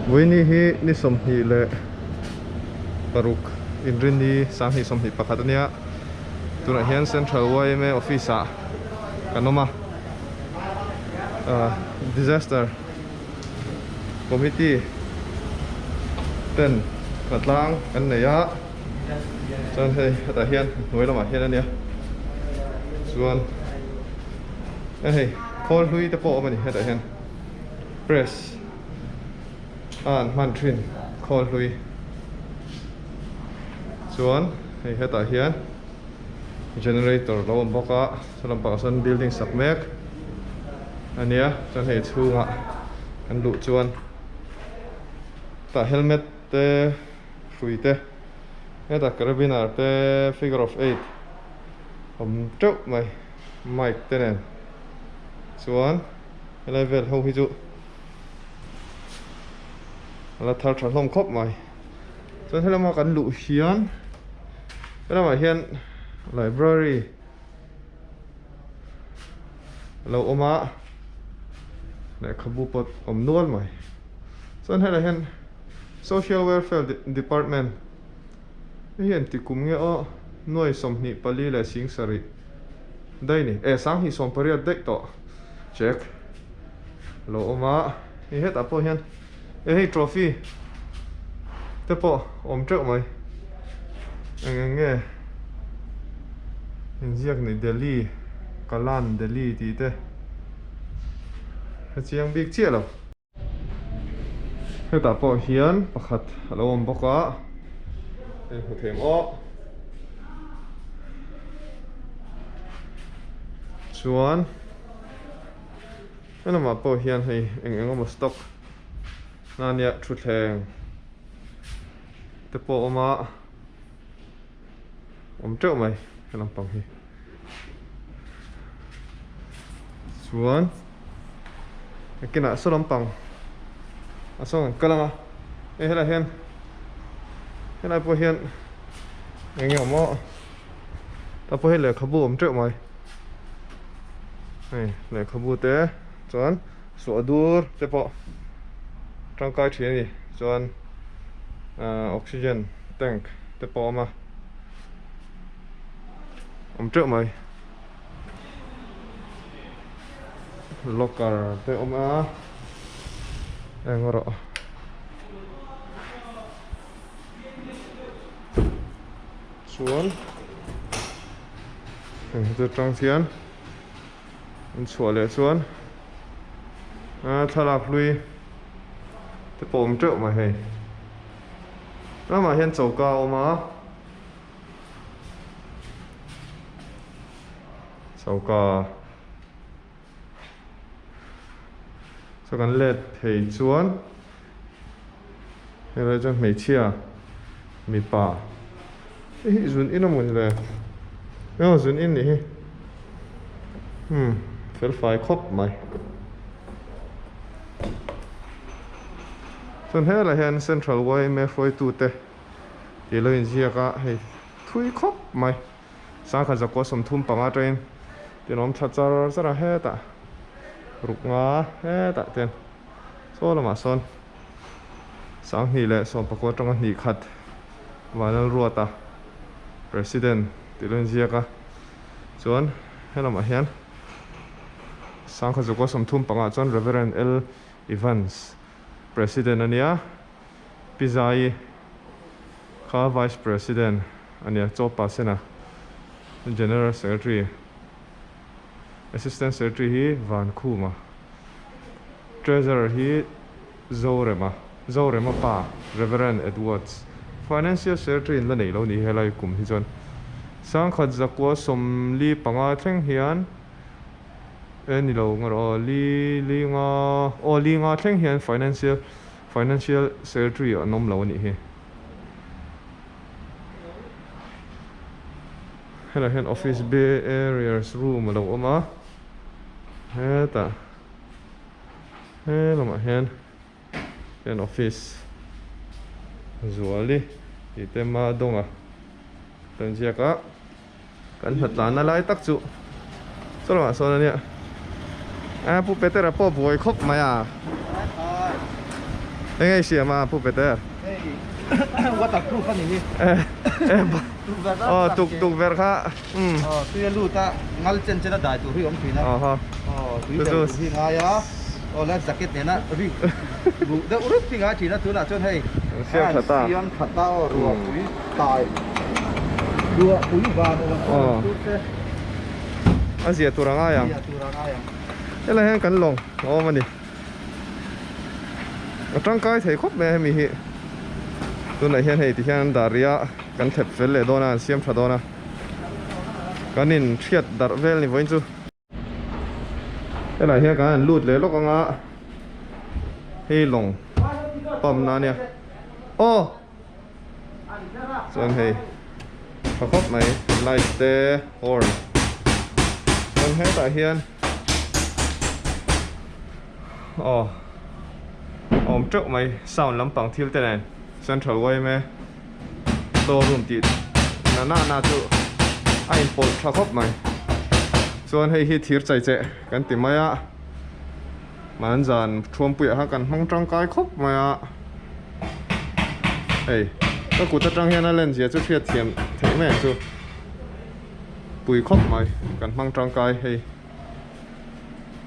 Vawiini hi ni 26 inrinni 2021 a nia tunah hian Central yma office ah kan awm a ah disaster committee ten hnatlang kan nei a chuan hei hetah hian hnuai lamah hian a nia chuan hei khawl hlui te pawh a awm a ni hetah hian press a an hman thin khawl hlui chuan hei hetah hian generator lo awm bawk a saw lampangah sawn building sak mek a nia chuan hei chhungah kan luh chuan tah helmet te hrui te hetah carabiner te figure of eight awm teuh mai mic te nen chuan helai vel ho hi chu a la thar tha hlawm khawp mai chuan helama kan luh hian helamah hian library a lo awm a lehkhabu pawh awm nual mai chuan helai hian social welfare department hei hi engti kum nge aw nuai 24 leh 70 daih a ni eh 2018 daih tawh check a lo awm a hei hetah pawh hian eh hei trophy te pawh awm teuh mai eng eng nge inziak ni Delhi Kalan Delhi tih te a chiang bik chiah lo. Hetah pawh hian pakhat a lo awm bawk a hei hmu thei ang aw chuan he lamah pawh hian hei eng eng emaw stock na nia thutthleng te pawh a awm a awm teuh mai he lampang hi. Chuan nakinah saw lampang a sawn an kal ang a hei helaiah hian helai pawh hian eng nge awm aw tah pawh hi lehkhabu a awm teuh mai hei lehkhabu te chuan suah dur te pawh tangkai thin a ni chuan ahh oxygen tank te pawh a awm a. Awm teuh mai locker te awm a eng rawh chuan heng hi chu tang hian an chhuah leh chuan a thlalak hlui te pawh awm teuh mai hei lamah hian choka a awm a. Choka chu kan let phei chuan helai chuan hmeichhia mipa hei hi zun in a mawni le aw zun in nih hi umm fel fai khawp mai chuan helaiah hian central yma hruaitute. Tih lo inziak a hei thui khawp mai sangkhat zakua 35 atangin tin awm tha char char a hetah ruk nga hetah ten saw lamah sawn 2019 atanga hnih khat Vanlalruata president tih lo inziak a chuan helamah hian sangkhat zakua 35 ah chuan Reverend L Evans president a nia. Pi Zai kha Vice President a nia, Chawpa Sena General Secretary, Assistant Secretary hi Vankhuma, Treasurer hi Zorema, Zorema pa Reverend Edwards, Financial Secretary in la neih lo ni helai kum hi chuan 1945 thleng hian e ni lo ngarawh aw li li nga aw li nga thleng hian Financial Financial Secretary an awm lo a nih hi. Helaiah hian office bay areas room a lo awm a, hetah he lamah hian hian office Zuali tih te Madawnga kan ziak a, kan hnatlana lai tak chu chaw lamah sawn a nia a Pu Petera pawh buai khawp mai a. Enge i siam a Pu Peter? Hei waterproof a ni hi. Aw tuk tukverh kha umm. Aw tui a lut a ngal chen chen a dai tur hi a awm thin a. Aw tui ber tur hi ngai a. Aw life jacket nena rik duh deuh rup hi ngai thin a tunah chuan hei siam tha ta. Siam tha ta aw ruah pui tai ruah pui van awm ang tur te. A zia tur a ngai ang. Zia tur a ngai ang. Helai hian kan lawng a awm a ni. A tangkai thei khawp mai a hemi hi tunah hian hei tihian an dah rih a kan thlep fel leh dawn a an siam tha dawn a kan in hriat darh vel ni vawiin chu. Helai hian kan han lut leh lawk anga hei lawng pump na ania aw chuan hei tha khawp mai light te horn chuan hetah hian aw a awm teuh mai sound lampang thil te nen central yma store room tih na na na chu a inpawlh tha khawp mai chuan hei hi thir chai cheh kan ti mai a Manzan thuampuiah khan kan hmang tangkai khawp mai a hei ka kut atang hian a len zia chu hriat thiam theih mai ang chu pui khawp mai kan hmang tangkai hei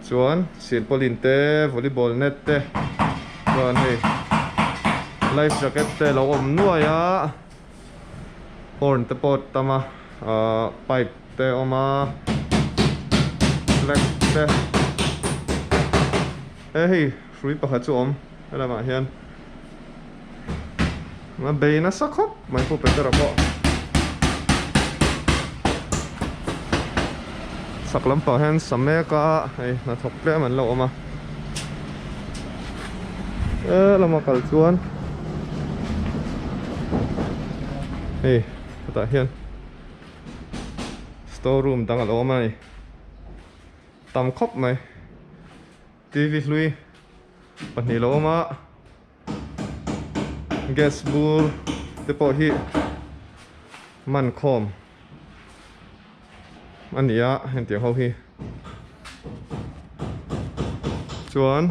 chuan silpaulin te volleyball net te chuan hei life jacket te lo awm nuai a horn te pawh tam a ahh pipe te a awm a flag te he hei hrui pakhat chu a awm helamah hian a bei nasa khawp mai pu Petera pawh chhak lampang hian sa mek a hei hnathawk tlem an lo awm a he lama kal chuan hei hetah hian store room dang a lo awm a ni tam khawp mai T_V hlui pahnih a lo awm a gas bur te pawh hi man khawm a ni a hengtiang ho hi chuan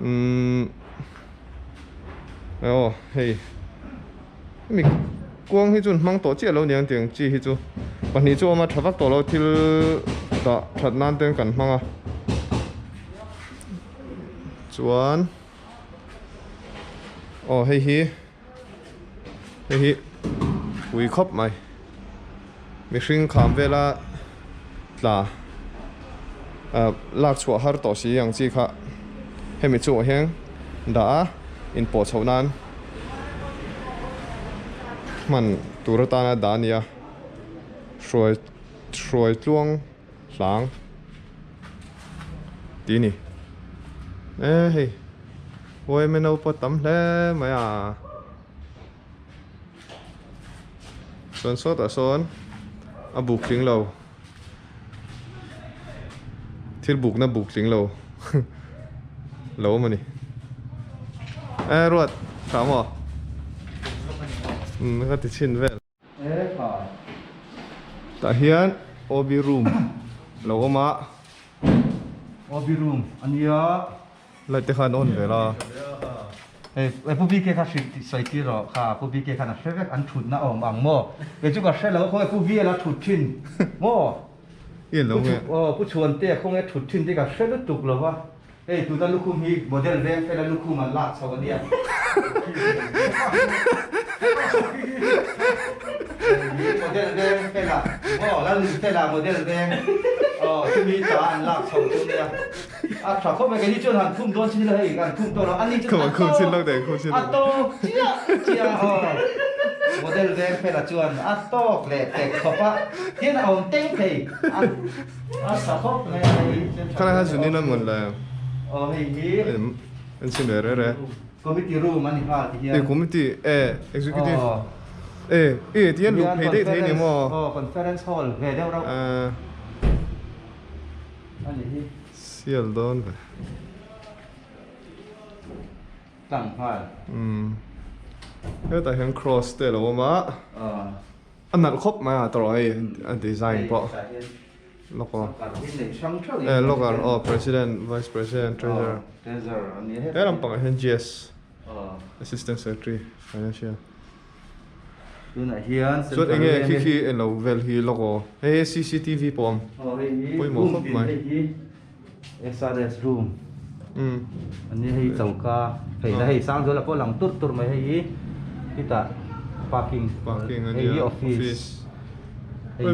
umm aw hei hemi kuang hi chu an hmang tawh chiah lo aniang tiang chi hi chu pahnih chu a awm a tha vak tawh lo thil dah that nan te kan hmang a chuan aw hei hi. Hei hi pui khawp mai mihring kham vela tla ah lak chhuah har tawh si ang chi kha hemi chungah hian dah a inpawh chhoh nan hman tur atana dah a ni a hruai hruai tluang hlang tih a ni e hei. Uaime naupa tam hle mai a chuan sawtah sawn a buk tling lo thil bukna buk tling lo lo awm a ni e ruat tha maw umm ka ti chhin vel. Tah hian OB room lo awm a. OB room a nia. Light te khan on vel a. Hei Pu BK kha hrilh tih sawi tir rawh kha Pu BK khan a hre vek an thutna a awm ang maw? Kei chu ka hre lo khawnge Pu VL a thut thin maw? I lo nge? Aw Pu Chhuantea khawnge thut thin te ka hre lutuk lo va. Hei tuna lukhum hi model veng fela lukhum an lak chho a nia. Model veng fela maw Lalnun fela model veng aw chumi ta an lak chho chu nia. A tha khawp mai keini chuan han khum dawn chin ila hei kan khum tawh lo ani chu a tawk a tawk chiah chiah aw model veng fela chuan a tawk leh pek khawp a tin a awm teng thei a. A sa khawp mai a hei Khalai kha zunin an mawn le. Aw hei hi. An si ve re re. Committee room a ni nghal ti hian. E committee e executive. E e ti hian luh phei daih thei ni maw. Aw conference hall ve deuh rauh. A ni hi. Sial dawn ve. Tlang nghal. Umm. Hetah hian cross te a lo awm a. Aw. A nalh khawp mai a tawrh hei a design pawh. Lawk aw. Eh lawk aw President, Vice President, Treasurer. He lampangah hian GS Assistant Secretary Financial. Chuan enge khi khi eng lo vel hi lawk aw. Hei hi CCTV pawh a awm. Pawimawh khawp mai. SRS room ani hei choka hei la hei sang zuala pawh lang tur tur mai hei hi khitah parking hei hi office hei hi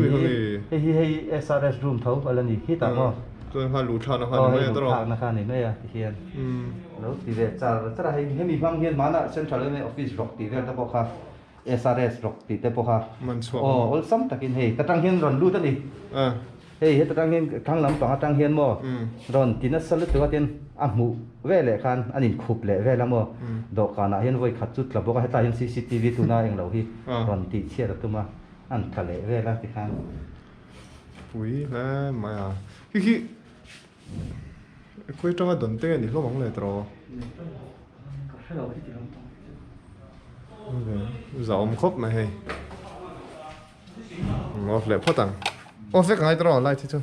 hei hi hei SRS room tho a la ni khitah maw chuan khan luh thlakna kha a ni mai a tawrh luh thlakna kha a ni mai a tihian lo ti ve char char a hei hemi hmang hian hmanah central yma office rawk tih vel te pawh kha SRS rawk tih te pawh kha aw awlsam takin hei ta tang hian rawn lut a ni. Hei heta tang hian thlang lampang atang hian maw rawn ti nasa lutuk a tin a hmuh veleh khan an inkhup leh vel a maw dawhkanah hian vawi khat chu tla bawk a hetlai hian cctv tuna englo hi rawn tih chhiat a tum a an tla leh vel a tikhan. Pui hle mai a khi khi khawi atanga dawn te nge ni hlawm ang le tawh Ka hre lo khi ti lampang chu. Zahawm khawp mai hei. Off leh phawt ang. Off vek angai tawh light hi chu.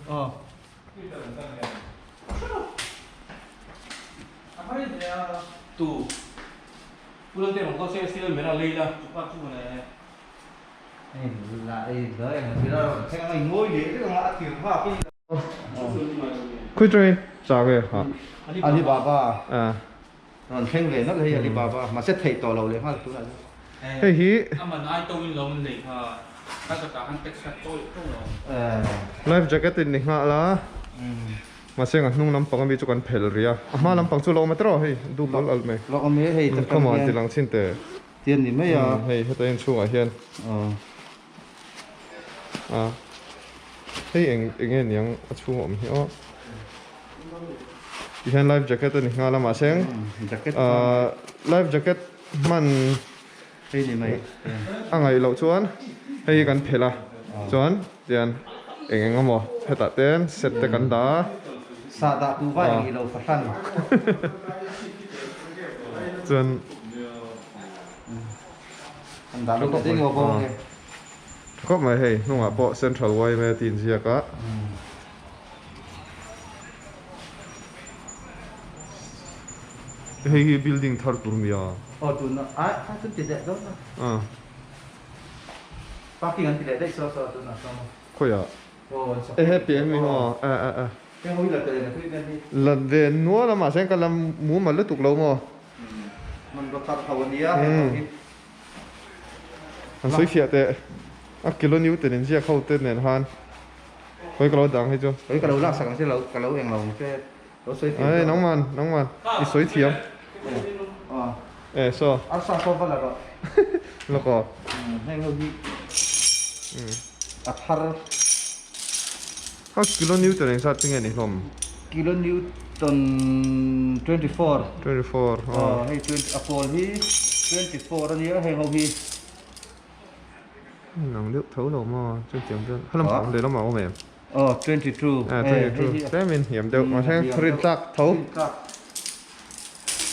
Khawi tawngin chak e ha. Alibaba. Rawn thleng ve nawlh hei Alibaba mahse theih tawh lo leh nghal tunah chuan. Hei hi. Aman ai to in lo an lei kha ka ka tah han text kha tawi tawh lo. Life jacket in ni nghah la mahse nga hnung lampang ami chu kan phel rih a, a hma lampang chu lo awm a tiraw hei dup al al mai. Lo awm e hei ta Come on ti lang chin teh. Tian ni mai a. Hei heta in chhungah hian. A hei eng eng nge niang a chhung a awm hi aw tihian life jacket a ni nghal a mahse ahh life jacket hman a ngaih loh chuan hei hi kan phelh a chuan tian eng eng emaw hetah te set te kan dah a. Sah dah tu vai nih lo fahran. Chuan. An dah lut ding aw bawng nge. Khawp mai hei hnungah pawh Central yma tih inziak a. Hei hi building thar tur mi a. Aw tuna ai kha chu ti leh dawn a. Parking an ti leh daih saw saw tuna saw maw. Khawiah? E he pian mi haw a a a. La ve nual a mahse ka la mumal lutuk lo maw. An sawi fiah teh a kilo newton in ziak ho te nen khan khawi ka lo dang hi chu. Khawi ka lo laksak ang che lo ka lo englo ang che lo sawi fiah Ai nangman nangman i sawi thiam. E saw. Arsa pawh va la rawh. Lawk aw. Heng ho hi a thar. A kilo newton eng zat chu nge ni hlawm? Kilo newton 24. 24 aw. Hei a pawl hi 24 a nia heng ho hi. Nang deuh tho lo maw chutiang chuan helam pang lehlam a awm em? Aw 22. A 22 tlemin hniam deuh mahse rin tlak tho. Rin tlak.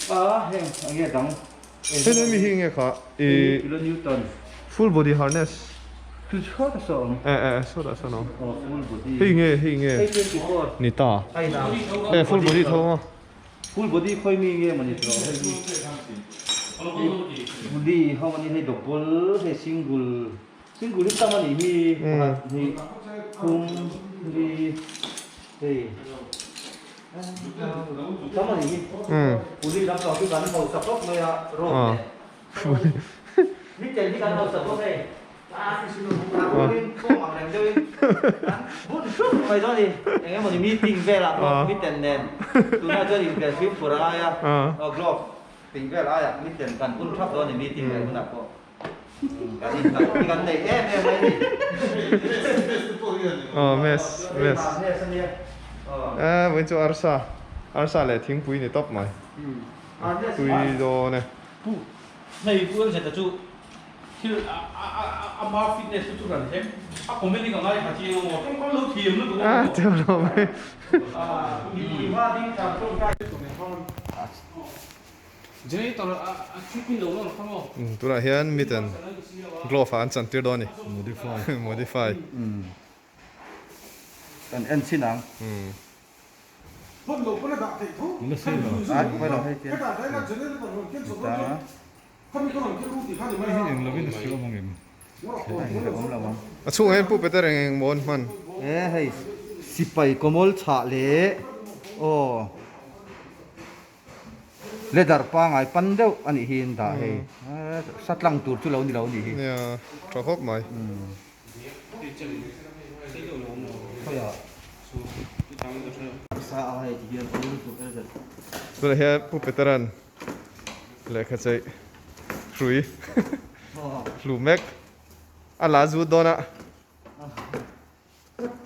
A heng a nge dang. Hei hemi hi nge kha i Kilo newton. Full body harness. Chu chhuat a saw awm. E e chhuat a saw awm. Aw full body. Hei nge hei nge. Hei 24. Ni ta. E full body tho maw. Full body khawi mi nge mawni tawh hei hi. Body ho ani hei double hei single single hi tam ani hi pakhat hnih thum li hei tam ani hi puli lam pang chu kan hausa khawp mai a road leh mi tel hi kan hausa bawk hei. Aw mess mess eh vawiin chu arsa arsa leh thingpui ni tawp mai tui dawn e. Thil ama fitness te chu ran hlem a comment hi ka ngai tha chiang amaw tawngkam lo thiam lutuk amaw. A thiam lo mai. Generator a chhuk in lo lawn kha maw. Tunah hian miten glove ah an chantir dawn a ni. Modify. Modify. Kan en chin ang. A chhungah hian Pu Peter eng eng maw an hman? E hei sipai kawmawl chhah leh aw leather pangai pan deuh a nih hi an dah hei satlang tur chu lo ni lo a nih hi. Nia tha khawp mai. Tunah hian Pu Petera'n lehkha cheih hrui hlu mek a la zut dawn a.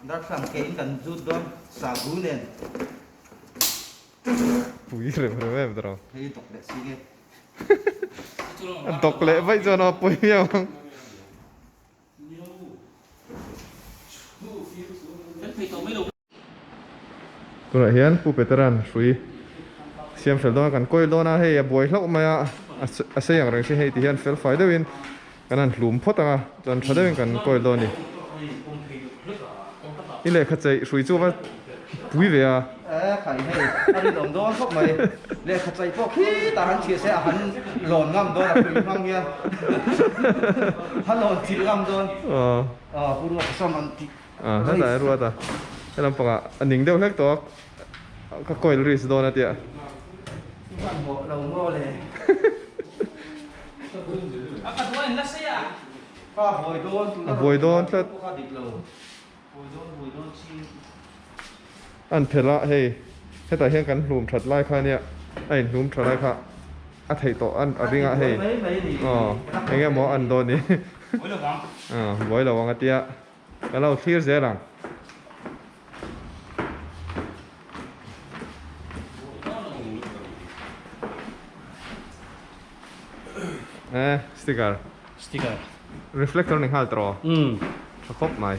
Darthlang ke in kan zut dawn sagu nen. Pui rem rem em tawh. Hei dawk leh si nge. A dawk leh vaih chuan a pawi miau ang. Tunah hian Pu Petera'n hrui siam fel dawn a kan kawi dawn a, hei a buai hlauh mai a, a sei ang reng si hei ti hian fel fai deuhin kan han hlum phawt ang a, chuan tha deuhin kan kawi dawn a ni. I lehkha cheih hrui chu va pui ve a. E khai hei a rinawm dawn khawp mai. Lehkha chaih pawh khitah han chhiah se a han lawn ngam dawn a hrui hmang hian a lawn chilh ngam dawn. Aw pu Ruata sam an tih. A hetah e Ruata he lampangah a ning deuh hlek tawh a ka coil risk dawn a tia. I hmanhmawh lo maw le. A ka duh a in la sei a. Ka buai dawn tuna A buai dawn tlat. Ka dik lo. An phelh a, hei hetah hian kan hlum that lai kha ania, a inhlum tha lai kha a theih tawh a ring a hei aw eng emaw an dawn ni aw buai lo ang a tia ka lo thlir zel ang. Eh sticker. Sticker. Reflector ni nghal tawh. Tha khawp mai.